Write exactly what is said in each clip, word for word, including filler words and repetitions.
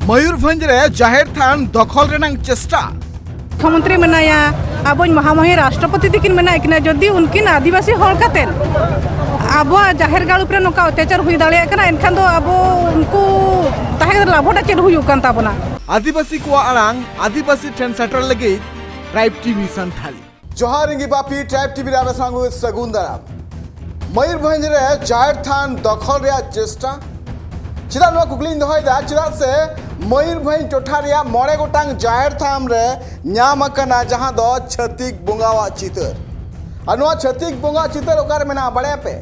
ᱢᱚᱭᱩᱨᱵᱷᱚᱸᱡᱽ ᱨᱮ ᱡᱟᱦᱮᱨ ᱛᱷᱟᱱ ᱫᱚᱠᱷᱚᱞ ᱨᱮᱱᱟᱜ ᱪᱮᱥᱴᱟ᱾ ᱢᱩᱠᱷᱭᱚᱢᱚᱱᱛᱨᱤ ᱢᱮᱱᱟᱭᱟ, ᱟᱵᱚᱧ ᱢᱚᱦᱟᱢᱚᱦᱤ ᱨᱟᱥᱴᱨᱚᱯᱚᱛᱤ ᱛᱤᱠᱤᱱ ᱢᱮᱱᱟᱭ ᱠᱤᱱᱟ, ᱡᱩᱫᱤ ᱩᱱᱠᱤᱱ ᱟᱹᱫᱤᱵᱟᱹᱥᱤ ᱦᱚᱲ ᱠᱟᱛᱮ ᱟᱵᱚᱣᱟᱜ ᱡᱟᱦᱮᱨ ᱜᱟᱲ ᱩᱯᱨᱮ ᱱᱚᱝᱠᱟ ᱚᱛᱛᱟᱪᱟᱨ ᱦᱩᱭ ᱫᱟᱲᱮᱭᱟᱜ ᱠᱟᱱᱟ, ᱮᱱᱠᱷᱟᱱ ᱫᱚ ᱟᱵᱚ ᱩᱱᱠᱩ ᱛᱟᱦᱮᱸ ᱠᱟᱛᱮ ᱞᱟᱵᱷᱚᱴᱟ ᱪᱮᱫ ᱦᱩᱭᱩᱜ ᱠᱟᱱ ᱛᱟᱵᱚᱱᱟ? ᱟᱹᱫᱤᱵᱟᱹᱥᱤ ᱠᱚᱣᱟᱜ ᱟᱲᱟᱝ ᱟᱹᱫᱤᱵᱟᱹᱥᱤ ᱴᱷᱮᱱ ᱥᱮᱴᱮᱨ ᱞᱟᱹᱜᱤᱫ ᱴᱨᱟᱭᱤᱵᱽ ᱴᱤᱵᱷᱤ ᱥᱟᱱᱛᱷᱟᱞᱤ᱾ ᱡᱚᱦᱟᱨ, ᱤᱧ ᱜᱮ ᱵᱟᱯᱤ, ᱴᱨᱟᱭᱤᱵᱽ ᱴᱤᱵᱷᱤ ᱨᱮ ᱟᱯᱮ ᱥᱟᱶ ᱥᱟᱹᱜᱩᱱ ᱫᱟᱨᱟᱢ᱾ ᱢᱚᱭᱩᱨᱵᱷᱚᱸᱡᱽ ᱨᱮ ᱡᱟᱦᱮᱨ ᱛᱷᱟᱱ ᱫᱚᱠᱷᱚᱞ ᱨᱮᱭᱟᱜ ᱪᱮᱥᱴᱟ᱾ ᱪᱮᱫᱟᱜ ᱱᱚᱣᱟ ᱠᱩᱠᱞᱤᱧ ᱫᱚᱦᱚᱭᱮᱫᱟ? ᱪᱮᱫᱟᱜ ᱥᱮ ᱢᱚᱭᱩᱨᱵᱷᱚᱸᱡᱽ ᱴᱚᱴᱷᱟ ᱨᱮᱭᱟᱜ ᱢᱚᱬᱮ ᱜᱚᱴᱟᱝ ᱡᱟᱦᱮᱨ ᱛᱷᱟᱱ ᱨᱮ ᱧᱟᱢ ᱟᱠᱟᱱᱟ ᱡᱟᱦᱟᱸ ᱫᱚ ᱪᱷᱟᱹᱛᱤᱠ ᱵᱚᱸᱜᱟᱣᱟᱜ ᱪᱤᱛᱟᱹᱨ᱾ ᱟᱨ ᱱᱚᱣᱟ ᱪᱷᱟᱹᱛᱤᱠ ᱵᱚᱸᱜᱟ ᱪᱤᱛᱟᱹᱨ ᱚᱠᱟᱨᱮ ᱢᱮᱱᱟᱜᱼᱟ, ᱵᱟᱲᱟᱭᱟᱯᱮ?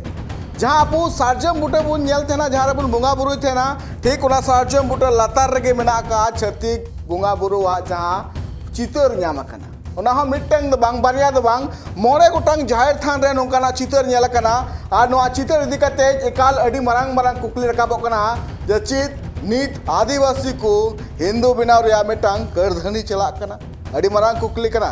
ᱡᱟᱦᱟᱸ ᱟᱵᱚ ᱥᱟᱨᱡᱚᱢ ᱵᱩᱴᱟᱹ ᱵᱚᱱ ᱧᱮᱞ ᱛᱟᱦᱮᱱᱟ, ᱡᱟᱦᱟᱸ ᱨᱮᱵᱚᱱ ᱵᱚᱸᱜᱟ ᱵᱩᱨᱩᱭ ᱛᱟᱦᱮᱱᱟ, ᱴᱷᱤᱠ ᱚᱱᱟ ᱥᱟᱨᱡᱚᱢ ᱵᱩᱴᱟᱹ ᱞᱟᱛᱟᱨ ᱨᱮᱜᱮ ᱢᱮᱱᱟᱜ ᱟᱠᱟᱫᱼᱟ ᱪᱷᱟᱹᱛᱤᱠ ᱵᱚᱸᱜᱟ ᱵᱩᱨᱩᱣᱟᱜ ᱡᱟᱦᱟᱸ ᱪᱤᱛᱟᱹᱨ ᱧᱟᱢ ᱟᱠᱟᱱᱟ᱾ ᱚᱱᱟ ᱦᱚᱸ ᱢᱤᱫᱴᱟᱝ ᱫᱚ ᱵᱟᱝ, ᱵᱟᱨᱭᱟ ᱫᱚ ᱵᱟᱝ, ᱢᱚᱬᱮ ᱜᱚᱴᱟᱝ ᱡᱟᱦᱮᱨ ᱛᱷᱟᱱ ᱨᱮ ᱱᱚᱝᱠᱟᱱᱟᱜ ᱪᱤᱛᱟᱹᱨ ᱧᱮᱞ ᱟᱠᱟᱱᱟ᱾ ᱟᱨ ᱱᱚᱣᱟ ᱪᱤᱛᱟᱹᱨ ᱤᱫᱤ ᱠᱟᱛᱮ ᱮᱠᱟᱞ ᱟᱹᱰᱤ ᱢᱟᱨᱟᱝ ᱢᱟᱨᱟᱝ ᱠᱩᱠᱞᱤ ᱨᱟᱠᱟᱵᱚᱜ ᱠᱟᱱᱟ ᱡᱮ ᱪᱮᱫ ᱱᱤᱛ ᱟᱹᱫᱤᱵᱟᱹᱥᱤ ᱠᱚ ᱦᱤᱱᱫᱩ ᱵᱮᱱᱟᱣ ᱨᱮᱭᱟᱜ ᱢᱤᱫᱴᱟᱝ ᱠᱟᱹᱨᱫᱷᱟᱹᱱᱤ ᱪᱟᱞᱟᱜ ᱠᱟᱱᱟ? ᱟᱹᱰᱤ ᱢᱟᱨᱟᱝ ᱠᱩᱠᱞᱤ ᱠᱟᱱᱟ᱾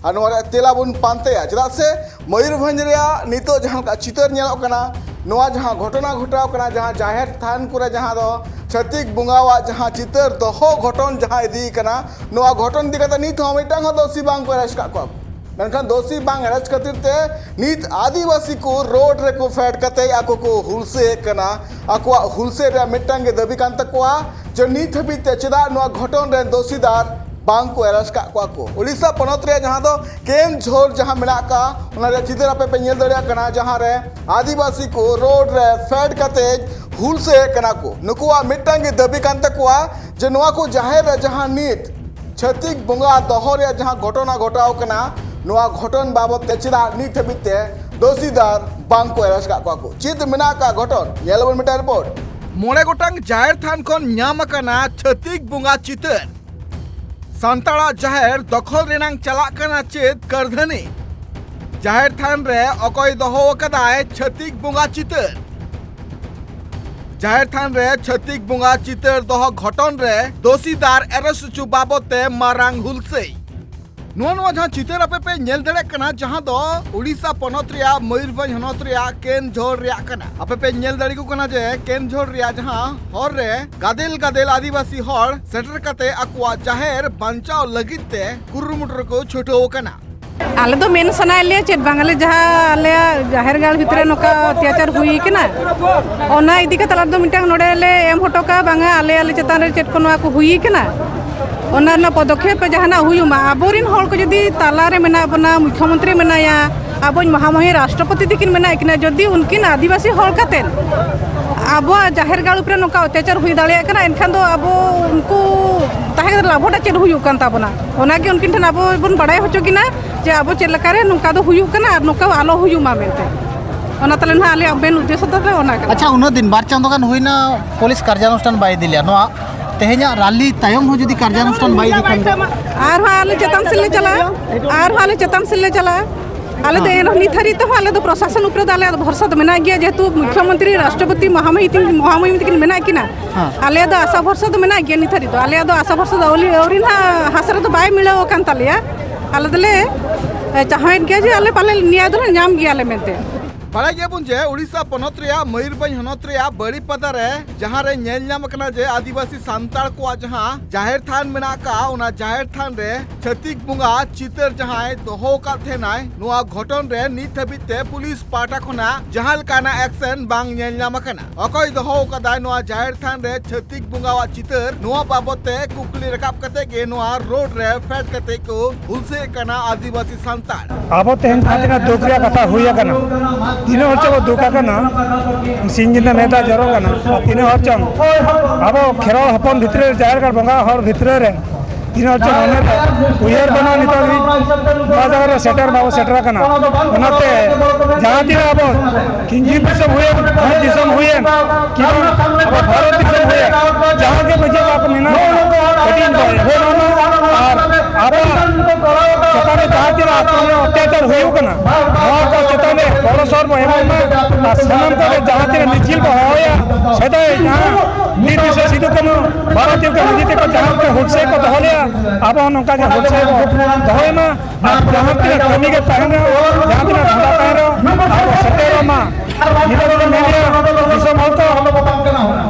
ᱟᱨ ᱱᱚᱣᱟ ᱨᱮᱭᱟᱜ ᱛᱮᱞᱟ ᱵᱚᱱ ᱯᱟᱱᱛᱮᱭᱟ, ᱪᱮᱫᱟᱜ ᱥᱮ ᱢᱚᱭᱩᱨᱵᱷᱚᱸᱡᱽ ᱨᱮᱭᱟᱜ ᱱᱤᱛᱚᱜ ᱡᱟᱦᱟᱸ ᱞᱮᱠᱟ ᱪᱤᱛᱟᱹᱨ ᱧᱮᱞᱚᱜ ᱠᱟᱱᱟ, ᱱᱚᱣᱟ ᱡᱟᱦᱟᱸ ᱜᱷᱚᱴᱚᱱᱟ ᱜᱷᱚᱴᱟᱣ ᱠᱟᱱᱟ, ᱡᱟᱦᱟᱸ ᱡᱟᱦᱮᱨ ᱛᱷᱟᱱ ᱠᱚᱨᱮ ᱡᱟᱦᱟᱸ ᱫᱚ ᱪᱷᱟᱹᱛᱤᱠ ᱵᱚᱸᱜᱟᱣᱟᱜ ᱡᱟᱦᱟᱸ ᱪᱤᱛᱟᱹᱨ ᱫᱚᱦᱚ ᱜᱷᱚᱴᱚᱱ ᱡᱟᱦᱟᱸ ᱤᱫᱤ ᱠᱟᱱᱟ, ᱱᱚᱣᱟ ᱜᱷᱚᱴᱚᱱ ᱤᱫᱤ ᱠᱟᱛᱮ ᱱᱤᱛ ᱦᱚᱸ ᱢᱤᱫᱴᱟᱝ ᱦᱚᱸ ᱫᱳᱥᱤ ᱵᱟᱝ ᱠᱚ ᱮᱨᱮᱥᱴ ᱠᱟᱜ ᱠᱚᱣᱟ᱾ ᱢᱮᱱᱠᱷᱟᱱ ᱫᱳᱥᱤ ᱵᱟᱝ ᱮᱨᱮᱥᱴ ᱠᱷᱟᱹᱛᱤᱨ ᱛᱮ ᱱᱤᱛ ᱟᱹᱫᱤᱵᱟᱹᱥᱤ ᱠᱚ ᱨᱳᱰ ᱨᱮᱠᱚ ᱯᱷᱮᱰ ᱠᱟᱛᱮ ᱟᱠᱚ ᱠᱚ ᱦᱩᱞᱥᱟᱹᱭᱮᱫ ᱠᱟᱱᱟ᱾ ᱟᱠᱚᱣᱟᱜ ᱦᱩᱞᱥᱟᱹᱭ ᱨᱮᱭᱟᱜ ᱢᱤᱫᱴᱟᱝ ᱜᱮ ᱫᱟᱹᱵᱤ ᱠᱟᱱ ᱛᱟᱠᱚᱣᱟ ᱡᱮ ᱱᱤᱛ ᱦᱟᱹᱵᱤᱡ ᱛᱮ ᱪᱮᱫᱟᱜ ᱱᱚᱣᱟ ᱜᱷᱚᱴᱚᱱ ᱨᱮᱱ ᱫᱳᱥᱤᱫᱟᱨ ᱵᱟᱝ ᱠᱚ ᱮᱨᱮᱥᱴ ᱠᱟᱜ ᱠᱚᱣᱟ ᱠᱚ᱾ ᱳᱰᱤᱥᱟ ᱯᱚᱱᱚᱛ ᱨᱮᱭᱟᱜ ᱡᱟᱦᱟᱸ ᱫᱚ ᱠᱮᱱᱫᱷᱚᱨ ᱡᱟᱦᱟᱸ ᱢᱮᱱᱟᱜ ᱟᱠᱟᱫ, ᱚᱱᱟ ᱨᱮᱭᱟᱜ ᱪᱤᱛᱟᱹᱨ ᱟᱯᱮ ᱯᱮ ᱧᱮᱞ ᱫᱟᱲᱮᱭᱟᱜ ᱠᱟᱱᱟ, ᱡᱟᱦᱟᱸ ᱨᱮ ᱟᱹᱫᱤᱵᱟᱹᱥᱤ ᱠᱚ ᱨᱳᱰ ᱨᱮ ᱯᱷᱮᱰ ᱠᱟᱛᱮ ᱦᱩᱞᱥᱟᱹᱭᱮᱫ ᱠᱟᱱᱟ ᱠᱚ᱾ ᱱᱩᱠᱩᱣᱟᱜ ᱢᱤᱫᱴᱟᱝ ᱜᱮ ᱫᱟᱹᱵᱤ ᱠᱟᱱ ᱛᱟᱠᱚᱣᱟ ᱡᱮ ᱱᱚᱣᱟ ᱠᱚ ᱡᱟᱦᱮᱨ ᱨᱮ ᱡᱟᱦᱟᱸ ᱱᱤᱛ ᱪᱷᱟᱹᱛᱤᱠ ᱵᱚᱸᱜᱟ ᱫᱚᱦᱚ ᱨᱮᱭᱟᱜ ᱡᱟᱦᱟᱸ ᱜᱷᱚᱴᱚᱱᱟ ᱜᱷᱚᱴᱟᱣ ᱠᱟᱱᱟ, ᱱᱚᱣᱟ ᱜᱷᱚᱴᱚᱱ ᱵᱟᱵᱚᱛ ᱛᱮ ᱪᱮᱫᱟᱜ ᱱᱤᱛ ᱦᱟᱹᱵᱤᱡ ᱛᱮ ᱫᱳᱥᱤᱫᱟᱨ ᱵᱟᱝ ᱠᱚ ᱮᱨᱮᱥᱴ ᱠᱟᱜ ᱠᱚᱣᱟ ᱠᱚ? ᱪᱮᱫ ᱢᱮᱱᱟᱜ ᱟᱠᱟᱫ ᱜᱷᱚᱴᱚᱱ? ᱧᱮᱞ ᱟᱵᱚᱱ ᱢᱤᱫᱴᱟᱝ ᱨᱤᱯᱳᱨᱴ᱾ ᱢᱚᱬᱮ ᱜᱚᱴᱟᱝ ᱡᱟᱦᱮᱨ ᱛᱷᱟᱱ ᱠᱷᱚᱱ ᱧᱟᱢ ᱟᱠᱟᱱᱟ ᱪᱷᱟᱹᱛᱤᱠ ᱵᱚᱸᱜᱟ ᱪᱤᱛᱟᱹᱨ᱾ ᱥᱟᱱᱛᱟᱲᱟᱜ ᱡᱟᱦᱮᱨ ᱫᱚᱠᱷᱚᱞ ᱨᱮᱱᱟᱝ ᱪᱟᱞᱟᱜ ᱠᱟᱱᱟ ᱪᱮᱫ ᱠᱟᱹᱨᱫᱷᱟᱹᱱᱤ? ᱡᱟᱦᱮᱨ ᱛᱷᱟᱱ ᱨᱮ ᱚᱠᱚᱭ ᱫᱚᱦᱚ ᱟᱠᱟᱫᱟᱭ ᱪᱷᱟᱹᱛᱤᱠ ᱵᱚᱸᱜᱟ ᱪᱤᱛᱟᱹᱨ? ᱡᱟᱦᱮᱨ ᱛᱷᱟᱱ ᱨᱮ ᱪᱷᱟᱹᱛᱤᱠ ᱵᱚᱸᱜᱟ ᱪᱤᱛᱟᱹᱨ ᱫᱚᱦᱚ ᱜᱷᱚᱴᱚᱱ ᱨᱮ ᱫᱳᱥᱤᱫᱟᱨ ᱮᱨᱮᱥᱴ ᱦᱚᱪᱚ ᱵᱟᱵᱚᱛ ᱛᱮ ᱢᱟᱨᱟᱝ ᱦᱩᱞᱥᱟᱹᱭ᱾ ᱱᱚᱣᱟ ᱱᱚᱣᱟ ᱡᱟᱦᱟᱸ ᱪᱤᱛᱟᱹᱨ ᱟᱯᱮ ᱯᱮ ᱧᱮᱞ ᱫᱟᱲᱮᱭᱟᱜ ᱠᱟᱱᱟ, ᱡᱟᱦᱟᱸ ᱫᱚ ᱩᱲᱤᱥᱥᱟ ᱯᱚᱱᱚᱛ ᱨᱮᱭᱟᱜ ᱢᱚᱭᱩᱨᱵᱷᱚᱸᱡᱽ ᱦᱚᱱᱚᱛ ᱨᱮᱭᱟᱜ ᱠᱮᱱᱡᱷᱚᱲ ᱨᱮᱭᱟᱜ ᱠᱟᱱᱟ᱾ ᱟᱯᱮ ᱯᱮ ᱧᱮᱞ ᱫᱟᱲᱮᱭᱟᱠᱚ ᱠᱟᱱᱟ ᱡᱮ ᱠᱮᱱᱡᱷᱚᱲ ᱨᱮᱭᱟᱜ ᱡᱟᱦᱟᱸ ᱦᱚᱨ ᱨᱮ ᱜᱟᱫᱮᱞ ᱜᱟᱫᱮᱞ ᱟᱹᱫᱤᱵᱟᱹᱥᱤ ᱦᱚᱲ ᱥᱮᱴᱮᱨ ᱠᱟᱛᱮ ᱟᱠᱚᱣᱟᱜ ᱡᱟᱦᱮᱨ ᱵᱟᱧᱪᱟᱣ ᱞᱟᱹᱜᱤᱫ ᱛᱮ ᱠᱩᱨᱩᱢᱩᱴᱩ ᱨᱮᱠᱚ ᱪᱷᱩᱴᱟᱹᱣ ᱟᱠᱟᱱᱟ᱾ ᱟᱞᱮ ᱫᱚ ᱢᱮᱱ ᱥᱟᱱᱟᱭᱮᱫ ᱞᱮᱭᱟ ᱪᱮᱫ ᱵᱟᱝ, ᱟᱞᱮ ᱡᱟᱦᱟᱸ ᱟᱞᱮᱭᱟᱜ ᱡᱟᱦᱮᱨ ᱜᱟᱲ ᱵᱷᱤᱛᱨᱤ ᱨᱮ ᱱᱚᱝᱠᱟ ᱚᱛᱛᱟᱪᱟᱨ ᱦᱩᱭ ᱠᱟᱱᱟ, ᱚᱱᱟ ᱤᱫᱤ ᱠᱟᱛᱮ ᱟᱞᱮ ᱫᱚ ᱢᱤᱫᱴᱟᱝ ᱱᱚᱰᱮ ᱞᱮ ᱮᱢ ᱦᱚᱴᱚ ᱠᱟᱜᱼᱟ, ᱵᱟᱝᱟ ᱟᱞᱮ ᱟᱞᱮ ᱪᱮᱛᱟᱱ ᱨᱮ ᱪᱮᱫ ᱠᱚ ᱱᱚᱣᱟ ᱠᱚ ᱦᱩᱭ ᱠᱟᱱᱟ, ᱚᱱᱟ ᱨᱮᱱᱟᱜ ᱯᱚᱫᱚᱠᱷᱮᱯ ᱡᱟᱦᱟᱱᱟᱜ ᱦᱩᱭᱩᱜ ᱢᱟ᱾ ᱟᱵᱚᱨᱮᱱ ᱦᱚᱲ ᱠᱚ ᱡᱩᱫᱤ ᱛᱟᱞᱟᱨᱮ ᱢᱮᱱᱟᱜ ᱵᱚᱱᱟ, ᱢᱩᱠᱷᱭᱚᱢᱚᱱᱛᱨᱤ ᱢᱮᱱᱟᱭᱟ, ᱟᱵᱚᱧ ᱢᱚᱦᱟᱢᱚᱦᱤ ᱨᱟᱥᱴᱨᱚᱯᱚᱛᱤ ᱛᱤᱠᱤᱱ ᱢᱮᱱᱟᱜ ᱠᱤᱱᱟ, ᱡᱩᱫᱤ ᱩᱱᱠᱤᱱ ᱟᱹᱫᱤᱵᱟᱹᱥᱤ ᱦᱚᱲ ᱠᱟᱛᱮ ᱟᱵᱚᱣᱟᱜ ᱡᱟᱦᱮᱨ ᱜᱟᱲ ᱩᱯᱨᱮ ᱱᱚᱝᱠᱟ ᱚᱛᱛᱟᱪᱟᱨ ᱦᱩᱭ ᱫᱟᱲᱮᱭᱟᱜ ᱠᱟᱱᱟ, ᱮᱱᱠᱷᱟᱱ ᱫᱚ ᱟᱵᱚ ᱩᱱᱠᱩ ᱛᱟᱦᱮᱸ ᱠᱟᱛᱮ ᱞᱟᱵᱷᱚᱴᱟᱜ ᱪᱮᱫ ᱦᱩᱭᱩᱜ ᱠᱟᱱ ᱛᱟᱵᱚᱱᱟ? ᱚᱱᱟᱜᱮ ᱩᱱᱠᱤᱱ ᱴᱷᱮᱱ ᱟᱵᱚ ᱵᱚᱱ ᱵᱟᱲᱟᱭ ᱦᱚᱪᱚ ᱠᱤᱱᱟ ᱡᱮ ᱟᱵᱚ ᱪᱮᱫ ᱞᱮᱠᱟᱨᱮ ᱱᱚᱝᱠᱟ ᱫᱚ ᱦᱩᱭᱩᱜ ᱠᱟᱱᱟ ᱟᱨ ᱱᱚᱝᱠᱟ ᱟᱞᱚ ᱦᱩᱭᱩᱜ ᱢᱟ ᱢᱮᱱᱛᱮ᱾ ᱚᱱᱟ ᱛᱟᱞᱮ ᱱᱟᱦᱟᱜ ᱟᱞᱮᱭᱟᱜ ᱢᱮᱱ ᱩᱫᱽᱫᱮᱥᱥᱚ ᱫᱚ ᱚᱱᱟ ᱠᱟᱱᱟ᱾ ᱟᱪᱪᱷᱟ, ᱩᱱᱟᱹᱜ ᱫᱤᱱ ᱵᱟᱨ ᱪᱟᱸᱫᱳ ᱜᱟᱱ ᱦᱩᱭᱱᱟ ᱯᱩᱞᱤᱥ ᱠᱟᱨᱡᱟᱱᱩᱥᱴᱷᱟᱱ ᱵᱟᱭ ᱤᱫᱤ ᱞᱮᱭᱟ, ᱱᱚᱣᱟ ᱛᱮᱦᱮᱧᱟᱜ ᱨᱟᱞᱤ ᱛᱟᱭᱚᱢ ᱦᱚᱸ ᱡᱩᱫᱤ ᱠᱟᱨᱡᱟᱱᱩᱥᱴᱷᱟᱱ ᱵᱟᱭ ᱤᱫᱤ ᱠᱷᱟᱱ ᱫᱚ? ᱟᱨᱦᱚᱸ ᱟᱞᱮ ᱪᱮᱛᱟᱱ ᱥᱮᱫ ᱞᱮ ᱪᱟᱞᱟᱜᱼᱟ, ᱟᱨᱦᱚᱸ ᱟᱞᱮ ᱪᱮᱛᱟᱱ ᱥᱮᱫ ᱞᱮ ᱪᱟᱞᱟᱜᱼᱟ᱾ ᱟᱞᱮ ᱫᱚ ᱮᱱᱨᱮᱦᱚᱸ ᱱᱤᱛ ᱦᱟᱹᱨᱤᱡ ᱛᱮᱦᱚᱸ ᱟᱞᱮ ᱫᱚ ᱯᱨᱚᱥᱟᱥᱚᱱ ᱩᱯᱨᱮ ᱫᱚ ᱟᱞᱮᱭᱟᱜ ᱫᱚ ᱵᱷᱚᱨᱥᱟ ᱫᱚ ᱢᱮᱱᱟᱜ ᱜᱮᱭᱟ, ᱡᱮᱦᱮᱛᱩ ᱢᱩᱠᱷᱭᱚᱢᱚᱱᱛᱨᱤ, ᱨᱟᱥᱴᱨᱚᱯᱚᱛᱤ, ᱢᱚᱦᱟᱢᱚᱦᱤ ᱛᱤᱠᱤᱱ, ᱢᱚᱦᱟᱢᱚᱦᱤᱢ ᱛᱤᱠᱤᱱ ᱢᱮᱱᱟᱜ ᱠᱤᱱᱟ᱾ ᱦᱮᱸ᱾ ᱟᱞᱮᱭᱟᱜ ᱫᱚ ᱟᱥᱟ ᱵᱷᱚᱨᱥᱟ ᱫᱚ ᱢᱮᱱᱟᱜ ᱜᱮᱭᱟ ᱱᱤᱛ ᱦᱟᱹᱨᱤᱡ ᱫᱚ᱾ ᱟᱞᱮᱭᱟᱜ ᱫᱚ ᱟᱥᱟ ᱵᱷᱚᱨᱥᱟ ᱫᱚ ᱟᱹᱣᱨᱤ, ᱟᱹᱣᱨᱤ ᱱᱟᱦᱟᱜ ᱦᱟᱥᱟ ᱨᱮᱫᱚ ᱵᱟᱭ ᱢᱤᱞᱟᱹᱣ ᱟᱠᱟᱱ ᱛᱟᱞᱮᱭᱟ᱾ ᱟᱞᱮ ᱫᱚᱞᱮ, ᱮ, ᱪᱟᱦᱟᱣᱮᱫ ᱜᱮᱭᱟ ᱡᱮ ᱟᱞᱮ ᱯᱟᱞᱮ ᱱᱮᱭᱟᱭ ᱫᱚᱞᱮ ᱧᱟᱢ ᱜᱮᱭᱟᱞᱮ ᱢᱮᱱᱛᱮ᱾ ᱵᱟᱲᱟᱭ ᱜᱮᱭᱟᱵᱚᱱ ᱡᱮ ᱩᱲᱤᱥᱥᱟ ᱯᱚᱱᱚᱛ ᱨᱮᱭᱟᱜ ᱢᱚᱭᱩᱨᱵᱷᱚᱸᱡᱽ ᱦᱚᱱᱚᱛ ᱨᱮᱭᱟᱜ ᱵᱟᱲᱤᱯᱟᱫᱟ ᱨᱮ ᱡᱟᱦᱟᱸ ᱨᱮ ᱧᱮᱞ ᱧᱟᱢ ᱟᱠᱟᱱᱟ ᱡᱮ ᱟᱹᱫᱤᱵᱟᱹᱥᱤ ᱥᱟᱱᱛᱟᱲ ᱠᱚᱣᱟᱜ ᱡᱟᱦᱟᱸ ᱡᱟᱦᱮᱨ ᱛᱷᱟᱱ ᱢᱮᱱᱟᱜ ᱟᱠᱟᱫᱼᱟ, ᱚᱱᱟ ᱡᱟᱦᱮᱨ ᱛᱷᱟᱱ ᱨᱮ ᱪᱷᱟᱹᱛᱤᱠ ᱵᱚᱸᱜᱟ ᱪᱤᱛᱟᱹᱨ ᱡᱟᱦᱟᱸᱭ ᱫᱚᱦᱚ ᱟᱠᱟᱫ ᱛᱟᱦᱮᱱᱟᱭ, ᱱᱚᱣᱟ ᱜᱷᱚᱴᱚᱱ ᱨᱮ ᱱᱤᱛ ᱦᱟᱹᱵᱤᱡ ᱛᱮ ᱯᱩᱞᱤᱥ ᱯᱟᱦᱴᱟ ᱠᱷᱚᱱᱟᱜ ᱡᱟᱦᱟᱸ ᱞᱮᱠᱟᱱᱟᱜ ᱮᱠᱥᱮᱱ ᱵᱟᱝ ᱧᱮᱞ ᱧᱟᱢ ᱟᱠᱟᱱᱟ᱾ ᱚᱠᱚᱭ ᱫᱚᱦᱚ ᱟᱠᱟᱫᱟᱭ ᱱᱚᱣᱟ ᱡᱟᱦᱮᱨ ᱛᱷᱟᱱ ᱨᱮ ᱪᱷᱟᱹᱛᱤᱠ ᱵᱚᱸᱜᱟᱣᱟᱜ ᱪᱤᱛᱟᱹᱨ, ᱱᱚᱣᱟ ᱵᱟᱵᱚᱛ ᱛᱮ ᱠᱩᱠᱞᱤ ᱨᱟᱠᱟᱵ ᱠᱟᱛᱮ ᱜᱮ ᱱᱚᱣᱟ ᱨᱳᱰ ᱨᱮ ᱯᱷᱮᱰ ᱠᱟᱛᱮ ᱠᱚ ᱦᱩᱞᱥᱟᱹᱭᱮᱫ ᱠᱟᱱᱟ ᱟᱹᱫᱤᱵᱟᱹᱥᱤ ᱥᱟᱱᱛᱟᱲ᱾ ᱟᱵᱚ ᱛᱮᱦᱮᱧ ᱡᱟᱦᱟᱸ ᱛᱤᱱᱟᱹᱜ ᱫᱩᱠ ᱨᱮᱭᱟᱜ ᱠᱟᱛᱷᱟ ᱦᱩᱭ ᱟᱠᱟᱱᱟ, ᱛᱤᱱᱟᱹᱜ ᱦᱚᱲ ᱪᱚ ᱠᱚ ᱫᱩᱠ ᱟᱠᱟᱱᱟ, ᱥᱤᱧ ᱧᱤᱫᱟᱹ ᱢᱮᱫ ᱫᱟᱜ ᱡᱚᱨᱚᱜ ᱠᱟᱱᱟ, ᱟᱨ ᱛᱤᱱᱟᱹᱜ ᱦᱚᱲ ᱪᱚᱝ ᱟᱵᱚ ᱠᱷᱮᱨᱣᱟᱞ ᱦᱚᱯᱚᱱ ᱵᱷᱤᱛᱨᱤ ᱨᱮ, ᱡᱟᱦᱮᱨ ᱜᱟᱲ ᱵᱚᱸᱜᱟ ᱦᱚᱲ ᱵᱷᱤᱛᱨᱤ ᱨᱮ ᱛᱤᱱᱟᱹᱜ ᱦᱚᱲ ᱪᱚᱝ ᱢᱚᱱᱮ ᱨᱮ ᱩᱭᱦᱟᱹᱨ ᱵᱟᱹᱱᱩᱜᱼᱟ ᱱᱤᱛᱚᱜ ᱫᱷᱟᱹᱵᱤᱡ ᱱᱚᱣᱟ ᱡᱟᱭᱜᱟ ᱨᱮ ᱥᱮᱴᱮᱨ ᱵᱟᱵᱚ ᱥᱮᱴᱮᱨ ᱟᱠᱟᱱᱟ᱾ ᱚᱱᱟᱛᱮ ᱡᱟᱦᱟᱸ ᱛᱤᱱᱟᱹᱜ ᱟᱵᱚ ᱥᱤᱧᱚᱛ ᱫᱤᱥᱚᱢ ᱦᱩᱭᱮᱱ, ᱵᱷᱟᱨᱚᱛ ᱫᱤᱥᱚᱢ ᱦᱩᱭᱮᱱ, ᱠᱤᱝᱵᱟ ᱟᱵᱚ ᱵᱷᱟᱨᱚᱛ ᱫᱤᱥᱚᱢ ᱦᱩᱭᱮᱱ, ᱡᱟᱦᱟᱸ ᱜᱮ ᱵᱩᱡᱷᱟᱹᱣ ᱟᱠᱚ ᱢᱮᱱᱟᱜ ᱵᱚᱱᱟ, ᱦᱟᱹᱴᱤᱧ ᱫᱚ ᱮᱵᱷᱮᱱ ᱵᱟᱹᱱᱩᱜᱼᱟ᱾ ᱟᱨ ᱟᱵᱚ ᱪᱮᱛᱟᱱ ᱨᱮ ᱡᱟᱦᱟᱸ ᱛᱤᱱᱟᱹᱜ ᱟᱠᱨᱚᱢᱚᱱ ᱚᱛᱛᱟᱪᱟᱨ ᱦᱩᱭᱩᱜ ᱠᱟᱱᱟ, ᱱᱚᱣᱟ ᱠᱚ ᱪᱮᱛᱟᱱ ᱨᱮ ᱜᱚᱲᱚ ᱥᱚᱦᱚᱫ ᱵᱚ ᱮᱢᱚᱜ ᱢᱟ᱾ ᱟᱨ ᱥᱟᱱᱟᱢ ᱠᱚᱜᱮ ᱡᱟᱦᱟᱸ ᱛᱤᱱᱟᱹᱜ ᱢᱤᱪᱷᱤᱞ ᱵᱚ ᱦᱚᱦᱚᱭᱟ, ᱥᱮᱫᱟᱭ ᱡᱟᱦᱟᱸ ᱵᱤᱨ ᱵᱤᱥᱟᱹ ᱥᱤᱫᱩ ᱠᱟᱹᱱᱦᱩ, ᱵᱟᱵᱟ ᱛᱤᱞᱠᱟᱹ ᱢᱟᱹᱡᱷᱤ ᱛᱮᱠᱚ ᱡᱟᱦᱟᱸ ᱞᱮᱠᱟ ᱦᱩᱞᱥᱟᱹᱭ ᱠᱚ ᱫᱚᱦᱚ ᱞᱮᱭᱟ, ᱟᱵᱚ ᱦᱚᱸ ᱱᱚᱝᱠᱟ ᱜᱮ ᱦᱩᱞᱥᱟᱹᱭ ᱵᱚ ᱫᱚᱦᱚᱭ ᱢᱟ᱾ ᱟᱨ ᱡᱟᱦᱟᱸ ᱛᱤᱱᱟᱹᱜ ᱠᱟᱹᱢᱤ ᱜᱮ ᱛᱟᱦᱮᱱ ᱨᱮᱦᱚᱸ, ᱡᱟᱦᱟᱸ ᱛᱤᱱᱟᱹᱜ ᱫᱷᱟᱸᱫᱟ ᱛᱟᱦᱮᱱ ᱨᱮᱦᱚᱸ, ᱟᱵᱚ ᱥᱮᱴᱮᱨᱚᱜ ᱢᱟ᱾ ᱱᱤᱛᱚᱜ ᱫᱚ ᱢᱮᱱ ᱜᱮᱭᱟ, ᱫᱤᱥᱚᱢ ᱦᱚᱲ ᱠᱚ,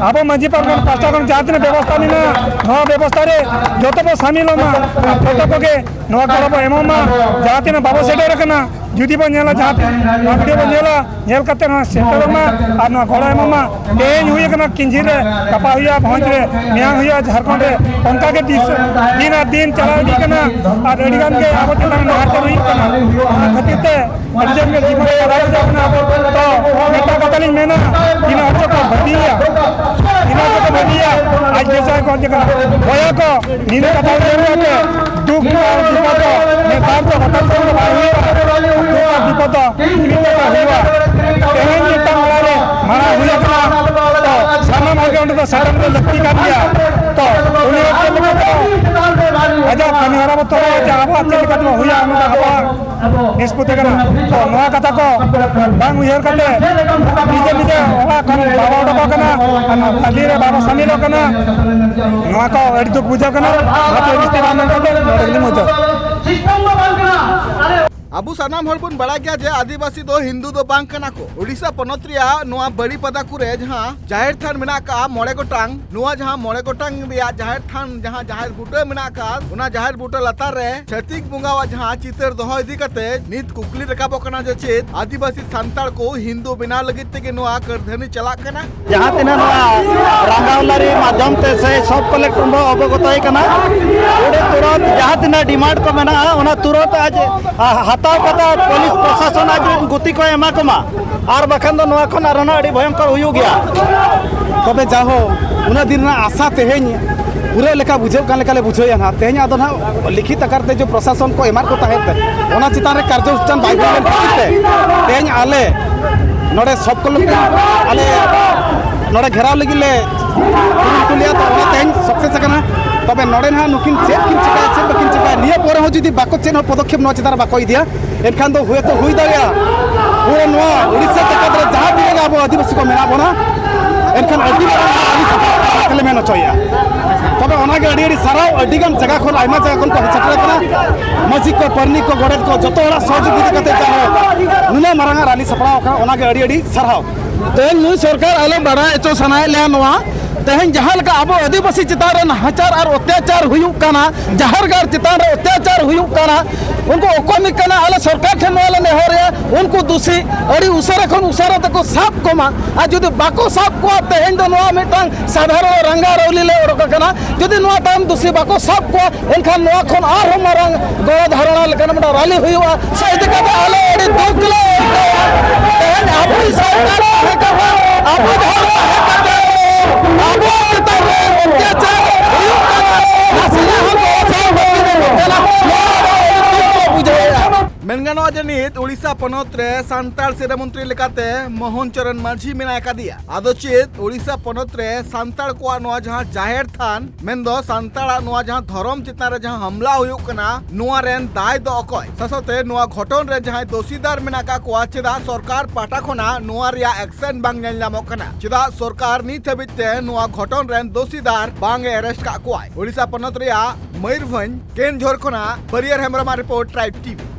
ᱟᱵᱚ ᱢᱟᱹᱡᱷᱤ ᱯᱟᱨᱜᱟᱱᱟ ᱯᱟᱦᱴᱟ ᱠᱷᱚᱱ ᱡᱟᱦᱟᱸ ᱛᱤᱱᱟᱹᱜ ᱵᱮᱵᱚᱥᱛᱷᱟ ᱢᱮᱱᱟᱜᱼᱟ, ᱱᱚᱣᱟ ᱵᱮᱵᱚᱥᱛᱷᱟ ᱨᱮ ᱡᱚᱛᱚ ᱵᱚ ᱥᱟᱢᱤᱞᱚᱜ ᱢᱟ᱾ ᱟᱨ ᱡᱚᱛᱚ ᱠᱚᱜᱮ ᱱᱚᱣᱟ ᱜᱚᱲᱚ ᱵᱚ ᱮᱢᱚᱜ ᱢᱟ᱾ ᱡᱟᱦᱟᱸ ᱛᱤᱱᱟᱹᱜ ᱵᱟᱵᱚ ᱥᱮᱴᱮᱨ ᱟᱠᱟᱱᱟ, ᱡᱩᱫᱤ ᱵᱚ ᱧᱮᱞᱟ, ᱡᱟᱦᱟᱸ ᱛᱤᱱᱟᱹᱜ ᱱᱚᱣᱟ ᱵᱷᱤᱰᱤᱭᱳ ᱵᱚ ᱧᱮᱞᱟ, ᱧᱮᱞ ᱠᱟᱛᱮ ᱱᱚᱣᱟ ᱥᱮᱴᱮᱨᱚᱜ ᱢᱟ ᱟᱨ ᱱᱚᱣᱟ ᱜᱚᱲᱚ ᱮᱢᱚᱜ ᱢᱟ᱾ ᱛᱮᱦᱮᱧ ᱦᱩᱭ ᱟᱠᱟᱱᱟ ᱠᱤᱧᱡᱷᱤᱨ ᱨᱮ, ᱜᱟᱯᱟ ᱦᱩᱭᱩᱜᱼᱟ ᱵᱷᱚᱸᱡᱽ ᱨᱮ, ᱢᱮᱭᱟᱝ ᱦᱩᱭᱩᱜᱼᱟ ᱡᱷᱟᱲᱠᱷᱚᱸᱰ ᱨᱮ, ᱚᱱᱠᱟ ᱜᱮ ᱫᱤᱥ-, ᱫᱤᱱ ᱟᱨ ᱫᱤᱱ ᱪᱟᱞᱟᱣ ᱤᱫᱤᱜ ᱠᱟᱱᱟ᱾ ᱟᱨ ᱟᱹᱰᱤ ᱜᱟᱱ ᱜᱮ ᱟᱵᱚ ᱪᱮᱛᱟᱱ ᱱᱟᱦᱟᱪᱟᱨ ᱦᱩᱭᱩᱜ ᱠᱟᱱᱟ᱾ ᱚᱱᱟ ᱠᱷᱟᱹᱛᱤᱨ ᱛᱮ ᱟᱹᱰᱤ ᱡᱳᱨ ᱜᱮ ᱡᱤᱵᱚᱱ ᱨᱮ ᱵᱟᱲᱟᱭ ᱵᱩᱡᱷᱟᱹᱜ ᱠᱟᱱᱟ᱾ ᱛᱚ ᱢᱤᱫᱴᱟᱝ ᱠᱟᱛᱷᱟ ᱞᱤᱧ ᱢᱮᱱᱟ, ᱛᱤᱱᱟᱹᱜ ᱦᱚᱲ ᱪᱚᱠᱚ ᱵᱷᱟᱹᱵᱤᱭᱟ, ᱛᱤᱱᱟᱹᱜ ᱦᱚᱲ ᱪᱚᱠᱚ ᱵᱷᱟᱹᱵᱤᱭᱟ, ᱟᱡ ᱜᱮᱥᱮ ᱟᱡ ᱜᱚᱡ ᱠᱟᱱᱟ᱾ ᱵᱚᱭᱦᱟ ᱠᱚ, ᱱᱤᱱᱟᱹ ᱠᱟᱛᱷᱟ ᱩᱭᱦᱟᱹᱨ ᱠᱟᱛᱮ, ᱫᱩᱠ ᱟᱨ ᱵᱤᱯᱚᱫ ᱫᱚ ᱱᱮᱛᱟᱨ ᱫᱚ ᱦᱚᱴᱟᱛ ᱠᱚᱨᱮ ᱫᱚ ᱵᱟᱭ ᱦᱩᱭᱩᱜᱼᱟ᱾ ᱫᱩᱠ ᱟᱨ ᱵᱤᱯᱚᱫ ᱫᱚ ᱢᱤᱫ ᱞᱮᱠᱟ ᱦᱩᱭᱩᱜᱼᱟ᱾ ᱛᱮᱦᱮᱧ ᱢᱤᱫᱴᱟᱝ ᱚᱲᱟᱜ ᱨᱮ ᱢᱟᱲᱟᱝ ᱦᱩᱭ ᱟᱠᱟᱱᱟ, ᱛᱚ ᱥᱟᱱᱟᱢ ᱦᱚᱲ ᱜᱮ ᱚᱸᱰᱮ ᱫᱚ ᱥᱮᱴᱮᱨ ᱫᱚ ᱞᱟᱹᱠᱛᱤ ᱠᱟᱱ ᱜᱮᱭᱟ᱾ ᱛᱚ ᱩᱱᱤ ᱦᱚᱲ ᱪᱮᱫ ᱞᱮᱠᱟ ᱛᱮ ᱟᱡᱟᱜ ᱠᱟᱹᱢᱤ ᱦᱚᱨᱟ ᱵᱚ ᱛᱚᱨᱟᱣᱟ, ᱡᱮ ᱟᱵᱚᱣᱟᱜ ᱪᱮᱫ ᱞᱮᱠᱟ ᱛᱮᱵᱚ ᱦᱩᱭᱟ, ᱚᱱᱟ ᱫᱚ ᱟᱵᱚᱣᱟᱜ ᱱᱤᱥᱯᱚᱛᱤ ᱠᱟᱱᱟ᱾ ᱛᱚ ᱱᱚᱣᱟ ᱠᱟᱛᱷᱟ ᱠᱚ ᱵᱟᱝ ᱩᱭᱦᱟᱹᱨ ᱠᱟᱛᱮ ᱱᱤᱡᱮ ᱱᱤᱡᱮ ᱚᱲᱟᱜ ᱠᱷᱚᱱ ᱵᱟᱵᱚ ᱚᱰᱚᱠᱚᱜ ᱠᱟᱱᱟ, ᱟᱨ ᱱᱚᱣᱟ ᱨᱟᱞᱤ ᱨᱮ ᱵᱟᱵᱚ ᱥᱟᱢᱤᱞᱚᱜ ᱠᱟᱱᱟ, ᱱᱚᱣᱟ ᱠᱚ ᱟᱹᱰᱤ ᱫᱩᱠ ᱵᱩᱡᱷᱟᱹᱜ ᱠᱟᱱᱟ᱾ ᱚᱱᱟᱛᱮ ᱡᱟᱹᱥᱛᱤ ᱵᱟᱝ ᱢᱮᱱ ᱠᱟᱛᱮ ᱱᱚᱰᱮ ᱜᱮᱞᱤᱧ ᱢᱩᱪᱟᱹᱫ᱾ ᱟᱵᱚ ᱥᱟᱱᱟᱢ ᱦᱚᱲ ᱵᱚᱱ ᱵᱟᱲᱟᱭ ᱜᱮᱭᱟ ᱡᱮ ᱟᱹᱫᱤᱵᱟᱹᱥᱤ ᱫᱚ ᱦᱤᱱᱫᱩ ᱫᱚ ᱵᱟᱝ ᱠᱟᱱᱟ ᱠᱚ᱾ ᱳᱰᱤᱥᱟ ᱯᱚᱱᱚᱛ ᱨᱮᱭᱟᱜ ᱱᱚᱣᱟ ᱵᱟᱲᱤᱯᱟᱫᱟ ᱠᱚᱨᱮ ᱡᱟᱦᱟᱸ ᱡᱟᱦᱮᱨ ᱛᱷᱟᱱ ᱢᱮᱱᱟᱜ ᱟᱠᱟᱫᱼᱟ ᱢᱚᱬᱮ ᱜᱚᱴᱟᱝ, ᱱᱚᱣᱟ ᱡᱟᱦᱟᱸ ᱢᱚᱬᱮ ᱜᱚᱴᱟᱝ ᱨᱮᱭᱟᱜ ᱡᱟᱦᱮᱨ ᱛᱷᱟᱱ, ᱡᱟᱦᱟᱸ ᱡᱟᱦᱮᱨ ᱵᱩᱴᱟᱹ ᱢᱮᱱᱟᱜ ᱟᱠᱟᱫ, ᱚᱱᱟ ᱡᱟᱦᱮᱨ ᱵᱩᱴᱟᱹ ᱞᱟᱛᱟᱨ ᱨᱮ ᱪᱷᱟᱹᱛᱤᱠ ᱵᱚᱸᱜᱟᱣᱟᱜ ᱡᱟᱦᱟᱸ ᱪᱤᱛᱟᱹᱨ ᱫᱚᱦᱚ ᱤᱫᱤ ᱠᱟᱛᱮ ᱱᱤᱛ ᱠᱩᱠᱞᱤ ᱨᱟᱠᱟᱵᱚᱜ ᱠᱟᱱᱟ ᱡᱮ ᱪᱮᱫ ᱟᱹᱫᱤᱵᱟᱹᱥᱤ ᱥᱟᱱᱛᱟᱲ ᱠᱚ ᱦᱤᱱᱫᱩ ᱵᱮᱱᱟᱣ ᱞᱟᱹᱜᱤᱫ ᱛᱮᱜᱮ ᱱᱚᱣᱟ ᱠᱟᱹᱨᱫᱷᱟᱹᱱᱤ ᱪᱟᱞᱟᱜ ᱠᱟᱱᱟ? ᱡᱟᱦᱟᱸ ᱛᱤᱱᱟᱹᱜ ᱱᱚᱣᱟ ᱨᱟᱸᱜᱟᱣᱞᱟᱨᱤ ᱢᱟᱫᱽᱫᱷᱚᱢ ᱛᱮ ᱥᱮ ᱥᱚᱵ ᱠᱚᱞᱮᱠᱴᱚᱨ ᱵᱚ ᱚᱵᱚᱜᱚᱛᱚᱭ ᱠᱟᱱᱟ, ᱚᱸᱰᱮ ᱛᱩᱨᱟᱹᱛ ᱡᱟᱦᱟᱸ ᱛᱤᱱᱟᱹᱜ ᱰᱤᱢᱟᱱᱰ ᱠᱚ ᱢᱮᱱᱟᱜᱼᱟ, ᱚᱱᱟ ᱛᱩᱨᱟᱹᱛ ᱟᱡ, ᱟ, ᱦᱟᱛᱟᱣ ᱠᱟᱛᱮ ᱯᱩᱞᱤᱥ ᱯᱨᱚᱥᱟᱥᱚᱱ ᱟᱡ ᱜᱩᱛᱤ ᱠᱚ ᱮᱢᱟ ᱠᱚᱢᱟ, ᱟᱨ ᱵᱟᱠᱷᱟᱱ ᱫᱚ ᱱᱚᱣᱟ ᱠᱷᱚᱱ ᱟᱨᱦᱚᱸ ᱱᱟᱜ ᱟᱹᱰᱤ ᱵᱷᱚᱭᱚᱝᱠᱚᱨ ᱦᱩᱭᱩᱜ ᱜᱮᱭᱟ᱾ ᱛᱚᱵᱮ ᱡᱟᱦᱳ, ᱩᱱᱟᱹᱜ ᱫᱤᱱ ᱨᱮᱱᱟᱜ ᱟᱥᱟ ᱛᱮᱦᱮᱧ ᱯᱩᱨᱟᱹᱜ ᱞᱮᱠᱟ ᱵᱩᱡᱷᱟᱹᱜ ᱠᱟᱱ ᱞᱮᱠᱟᱞᱮ ᱵᱩᱡᱷᱟᱹᱣᱮᱫᱼᱟ ᱱᱟᱦᱟᱜ᱾ ᱛᱮᱦᱮᱧ ᱟᱫᱚ ᱱᱟᱦᱟᱜ ᱞᱤᱠᱷᱤᱛ ᱟᱠᱟᱨ ᱛᱮ ᱡᱮ ᱯᱨᱚᱥᱟᱥᱚᱱ ᱠᱚ ᱮᱢᱟᱫ ᱠᱚ ᱛᱟᱦᱮᱸᱫ ᱛᱮ, ᱚᱱᱟ ᱪᱮᱛᱟᱱ ᱨᱮ ᱠᱟᱨᱡᱚ ᱥᱩᱪᱟᱱ ᱵᱟᱭ ᱦᱩᱭ ᱞᱮᱱ ᱠᱷᱟᱹᱛᱤᱨ ᱛᱮ ᱛᱮᱦᱮᱧ ᱟᱞᱮ ᱱᱚᱰᱮ ᱥᱚᱵ ᱠᱚᱞᱮᱠᱴᱚᱨ ᱟᱞᱮ ᱱᱚᱰᱮ ᱜᱷᱮᱨᱟᱣ ᱞᱟᱹᱜᱤᱫ ᱞᱮ ᱠᱩᱨᱩᱢᱩᱴᱩ ᱞᱮᱫᱼᱟ, ᱛᱚ ᱚᱱᱟ ᱛᱮᱦᱮᱧ ᱥᱟᱠᱥᱮᱥ ᱟᱠᱟᱱᱟ᱾ ᱛᱚᱵᱮ ᱱᱚᱰᱮ ᱱᱟᱦᱟᱜ ᱱᱩᱠᱤᱱ ᱪᱮᱫ ᱠᱤᱱ ᱪᱤᱠᱟᱹᱭᱟ, ᱪᱮᱫ ᱵᱟᱹᱠᱤᱱ ᱪᱤᱠᱟᱹᱭᱟ, ᱱᱤᱭᱟᱹ ᱯᱚᱨᱮ ᱦᱚᱸ ᱡᱩᱫᱤ ᱵᱟᱠᱚ ᱪᱮᱫ ᱦᱚᱸ ᱯᱚᱫᱚᱠᱷᱮᱯ ᱱᱚᱣᱟ ᱪᱮᱛᱟᱱ ᱨᱮ ᱵᱟᱠᱚ ᱤᱫᱤᱭᱟ, ᱮᱱᱠᱷᱟᱱ ᱫᱚ ᱦᱩᱭᱛᱚ ᱦᱩᱭ ᱫᱟᱲᱮᱭᱟᱜᱼᱟ ᱯᱩᱨᱟᱹ ᱱᱚᱣᱟ ᱩᱲᱤᱥᱥᱟ ᱡᱟᱠᱟᱛ ᱨᱮ ᱡᱟᱦᱟᱸ ᱛᱤᱱᱟᱹᱜ ᱜᱮ ᱟᱵᱚ ᱟᱹᱫᱤᱵᱟᱹᱥᱤ ᱠᱚ ᱢᱮᱱᱟᱜ ᱵᱚᱱᱟ, ᱮᱱᱠᱷᱟᱱ ᱟᱹᱰᱤ ᱢᱟᱨᱟᱝ ᱟᱹᱰᱤ ᱥᱟᱯᱲᱟᱣ ᱠᱟᱛᱮ ᱞᱮ ᱢᱮᱱ ᱦᱚᱪᱚᱭᱮᱫᱼᱟ᱾ ᱛᱚᱵᱮ ᱚᱱᱟᱜᱮ ᱟᱹᱰᱤ ᱟᱹᱰᱤ ᱥᱟᱨᱦᱟᱣ, ᱟᱹᱰᱤ ᱜᱟᱱ ᱡᱟᱭᱜᱟ ᱠᱷᱚᱱ, ᱟᱭᱢᱟ ᱡᱟᱭᱜᱟ ᱠᱷᱚᱱ ᱠᱚ ᱦᱮᱡ ᱥᱮᱴᱮᱨ ᱟᱠᱟᱱᱟ᱾ ᱢᱟᱹᱡᱷᱤ ᱠᱚ, ᱯᱟᱨᱟᱱᱤᱠ ᱠᱚ, ᱜᱚᱰᱮᱛ ᱠᱚ, ᱡᱚᱛᱚ ᱦᱚᱲᱟᱜ ᱥᱚᱦᱚᱡᱳᱜᱤᱛᱟ ᱠᱟᱛᱮ ᱡᱟᱦᱟᱸ ᱱᱩᱱᱟᱹᱜ ᱢᱟᱨᱟᱝ ᱟᱜ ᱨᱟᱞᱤ ᱥᱟᱯᱲᱟᱣ ᱟᱠᱟᱱᱟ, ᱚᱱᱟᱜᱮ ᱟᱹᱰᱤ ᱟᱹᱰᱤ ᱥᱟᱨᱦᱟᱣ᱾ ᱛᱮᱦᱮᱧ ᱱᱩᱭ ᱥᱚᱨᱠᱟᱨ ᱟᱞᱮ ᱵᱟᱲᱟᱭ ᱦᱚᱪᱚ ᱥᱟᱱᱟᱭᱮᱫ ᱞᱮᱭᱟ ᱱᱚᱣᱟ, ᱛᱮᱦᱮᱧ ᱡᱟᱦᱟᱸ ᱞᱮᱠᱟ ᱟᱵᱚ ᱟᱹᱫᱤᱵᱟᱹᱥᱤ ᱪᱮᱛᱟᱱ ᱨᱮ ᱱᱟᱦᱟᱪᱟᱨ ᱟᱨ ᱚᱛᱛᱟᱪᱟᱨ ᱦᱩᱭᱩᱜ ᱠᱟᱱᱟ, ᱡᱟᱦᱮᱨ ᱜᱟᱲ ᱪᱮᱛᱟᱱ ᱨᱮ ᱚᱛᱛᱟᱪᱟᱨ ᱦᱩᱭᱩᱜ ᱠᱟᱱᱟ, ᱩᱱᱠᱩ ᱚᱠᱚᱭ ᱢᱤᱫ ᱠᱟᱱᱟ? ᱟᱞᱮ ᱥᱚᱨᱠᱟᱨ ᱴᱷᱮᱱ ᱱᱚᱣᱟ ᱞᱮ ᱱᱮᱦᱚᱨᱮᱜᱼᱟ, ᱩᱱᱠᱩ ᱫᱩᱥᱤ ᱟᱹᱰᱤ ᱩᱥᱟᱹᱨᱟ ᱠᱷᱚᱱ ᱩᱥᱟᱹᱨᱟ ᱛᱮᱠᱚ ᱥᱟᱵ ᱠᱚᱢᱟ᱾ ᱟᱨ ᱡᱩᱫᱤ ᱵᱟᱠᱚ ᱥᱟᱵ ᱠᱚᱣᱟ, ᱛᱮᱦᱮᱧ ᱫᱚ ᱱᱚᱣᱟ ᱢᱤᱫᱴᱟᱝ ᱥᱟᱫᱷᱟᱨᱚᱱ ᱨᱟᱸᱜᱟ ᱨᱟᱣᱞᱤ ᱞᱮ ᱚᱰᱚᱠ ᱟᱠᱟᱱᱟ᱾ ᱡᱩᱫᱤ ᱱᱚᱣᱟ ᱛᱟᱭᱚᱢ ᱫᱩᱥᱤ ᱵᱟᱠᱚ ᱥᱟᱵ ᱠᱚᱣᱟ, ᱮᱱᱠᱷᱟᱱ ᱱᱚᱣᱟ ᱠᱷᱚᱱ ᱟᱨᱦᱚᱸ ᱢᱟᱨᱟᱝ ᱜᱚᱲᱚ ᱫᱷᱟᱨᱚᱱᱟ ᱞᱮᱠᱟᱱ ᱢᱤᱫᱴᱟᱝ ᱨᱟᱞᱤ ᱦᱩᱭᱩᱜᱼᱟ᱾ ᱥᱮ ᱤᱫᱤ ᱠᱟᱛᱮ ᱟᱞᱮ ᱟᱹᱰᱤ ᱫᱩᱠ ᱞᱮ ᱟᱹᱭᱠᱟᱹᱣᱟ᱾ ᱛᱮᱦᱮᱧ ᱟᱵᱚᱭᱤᱡ ᱥᱚᱨᱠᱟᱨ ᱛᱟᱦᱮᱸ ᱠᱟᱛᱮ, ᱟᱵᱚ ᱫᱷᱚᱨᱢᱚ ᱛᱟᱦᱮᱸ ᱠᱟᱛᱮ, ᱟᱵᱚ ᱪᱮᱛᱟᱱ ᱨᱮ ᱚᱛᱛᱟᱪᱟᱨ ᱦᱩᱭᱩᱜ ᱠᱟᱱᱟ᱾ ᱱᱟᱥᱮᱱᱟᱜ ᱦᱚᱸ ᱜᱚᱲᱚ ᱥᱚᱦᱚᱯᱚᱛᱤ ᱵᱟᱹᱱᱩᱜ ᱠᱟᱱᱟ᱾ ᱱᱚᱣᱟ ᱫᱚ ᱟᱹᱰᱤ ᱫᱩᱠ ᱞᱮ ᱵᱩᱡᱷᱟᱹᱣᱮᱫᱼᱟ᱾ ᱢᱮᱱ ᱜᱟᱱᱚᱜᱼᱟ ᱡᱮ ᱱᱤᱛ ᱩᱲᱤᱥᱥᱟ ᱯᱚᱱᱚᱛ ᱨᱮ ᱥᱟᱱᱛᱟᱲ ᱥᱤᱨᱟᱹ ᱢᱚᱱᱛᱨᱤ ᱞᱮᱠᱟᱛᱮ ᱢᱳᱦᱚᱱ ᱪᱚᱨᱚᱱ ᱢᱟᱹᱡᱷᱤ ᱢᱮᱱᱟᱭ ᱟᱠᱟᱫᱮᱭᱟ᱾ ᱟᱫᱚ ᱪᱮᱫ ᱩᱲᱤᱥᱥᱟ ᱯᱚᱱᱚᱛ ᱨᱮ ᱥᱟᱱᱛᱟᱲ ᱠᱚᱣᱟᱜ ᱱᱚᱣᱟ ᱡᱟᱦᱟᱸ ᱡᱟᱦᱮᱨ ᱛᱷᱟᱱ, ᱢᱮᱱᱫᱚ ᱥᱟᱱᱛᱟᱲᱟᱜ ᱱᱚᱣᱟ ᱡᱟᱦᱟᱸ ᱫᱷᱚᱨᱚᱢ ᱪᱮᱛᱟᱱ ᱨᱮ ᱡᱟᱦᱟᱸ ᱦᱟᱢᱞᱟ ᱦᱩᱭᱩᱜ ᱠᱟᱱᱟ, ᱱᱚᱣᱟ ᱨᱮᱱ ᱫᱟᱭ ᱫᱚ ᱚᱠᱚᱭ? ᱥᱟᱶᱛᱮ ᱱᱚᱣᱟ ᱜᱷᱚᱴᱚᱱ ᱨᱮ ᱡᱟᱦᱟᱸᱭ ᱫᱳᱥᱤᱫᱟᱨ ᱢᱮᱱᱟᱜ ᱟᱠᱟᱫ ᱠᱚᱣᱟ, ᱪᱮᱫᱟᱜ ᱥᱚᱨᱠᱟᱨ ᱯᱟᱦᱴᱟ ᱠᱷᱚᱱᱟᱜ ᱱᱚᱣᱟ ᱨᱮᱭᱟᱜ ᱮᱠᱥᱮᱱ ᱵᱟᱝ ᱧᱮᱞ ᱧᱟᱢᱚᱜ ᱠᱟᱱᱟ? ᱪᱮᱫᱟᱜ ᱥᱚᱨᱠᱟᱨ ᱱᱤᱛ ᱦᱟᱹᱵᱤᱡ ᱛᱮ ᱱᱚᱣᱟ ᱜᱷᱚᱴᱚᱱ ᱨᱮᱱ ᱫᱳᱥᱤᱫᱟᱨ ᱵᱟᱝ ᱮ ᱮᱨᱮᱥᱴ ᱠᱟᱜ ᱠᱚᱣᱟᱭ? ᱳᱰᱤᱥᱟ ᱯᱚᱱᱚᱛ ᱨᱮᱭᱟᱜ ᱢᱚᱭᱩᱨᱵᱷᱚᱸᱡᱽ ᱠᱮᱱᱡᱷᱳᱨ ᱠᱷᱚᱱᱟᱜ ᱵᱟᱹᱨᱭᱟᱹᱨ ᱦᱮᱢᱵᱨᱚᱢᱟᱜ ᱨᱤᱯᱳᱨᱴ, ᱴᱨᱟᱭᱤᱵᱽ ᱴᱤᱵᱷᱤ᱾